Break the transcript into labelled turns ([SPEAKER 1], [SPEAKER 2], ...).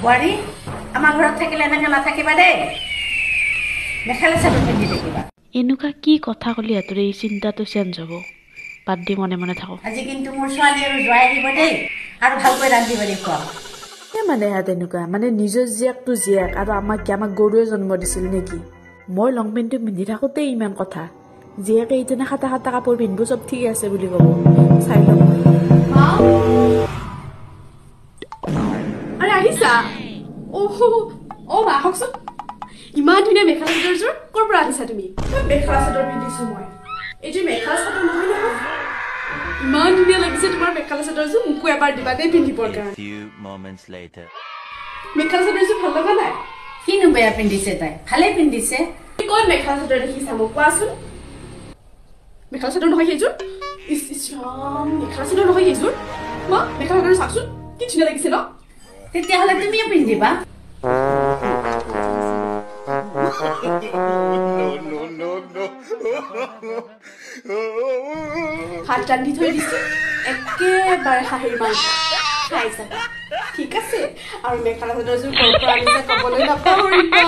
[SPEAKER 1] বোৱাৰী, আমাৰ ঘৰত থাকিলে এনেকৈ নাথাকিবা দেই, মেখেলা চাদৰ পিন্ধি থাকিবা।
[SPEAKER 2] এনেকুৱা কি কথা ক'লে ইহঁতৰ এই চিন্তাটো চেঞ্জ হ'ব? বাদ দি মনে মনে থাকোঁ।
[SPEAKER 1] আজি কিন্তু মোৰ ছোৱালী আৰু জোঁৱাই আহিব দেই, আৰু ভালকৈ ৰান্ধি বাঢ়ি খুৱাব।
[SPEAKER 3] এই মানে সেয়া তেনেকুৱা মানে নিজৰ জীয়েকটো জীয়েক আৰু আমাক কি আমাক গৰুৱে জন্ম দিছিল নেকি? মই লং পেণ্টটো পিন্ধি থাকোঁতেই ইমান কথা, জীয়েকে ইতেনে খাটা খাটা কাপোৰ পিন্ধিব চব ঠিক আছে বুলি ক'ব। চাই লওঁ মই।
[SPEAKER 4] আৰে আহিছা? অ' মা, আহকচোন। ইমান ধুনীয়া মেখেলা চাদৰযোৰ ক'ৰ পৰা আনিছা তুমি? মেখেলা চাদৰ পিন্ধিছো মই, এইযোৰ মেখেলা চাদৰ নহয় নহয়। ইমান ধুনীয়া লাগিছে তোমাৰ মেখেলা চাদৰযোৰ, মোকো এবাৰ দিবা দেই পিন্ধিবৰ কাৰণে। মেখেলা চাদৰযোৰ ভাল লগা নাই?
[SPEAKER 1] কিনো বেয়া পিন্ধিছে তাই, ভালেই পিন্ধিছে।
[SPEAKER 4] ক'ত মেখেলা চাদৰ দেখিছা মোক কোৱাচোন? মেখেলা চাদৰ নহয় সেইযোৰ। ইছ ইছ ৰাম, মেখেলা চাদৰ নহয় সেইযোৰ। মা, মেখেলা চাদৰ চাওকচোন, কি ধুনীয়া লাগিছে ন?
[SPEAKER 1] তেতিয়াহ'লে তুমিও পিন্ধিবা।
[SPEAKER 4] ভাত ৰান্ধি থৈ দিছো, একেবাৰে হাঁহিৰ মাংস খাই যাবা, ঠিক আছে? আৰু মেখেলা চাদৰযোৰ ক'ৰ পৰা আনিছা ক'বলৈ নাপাহৰিবা।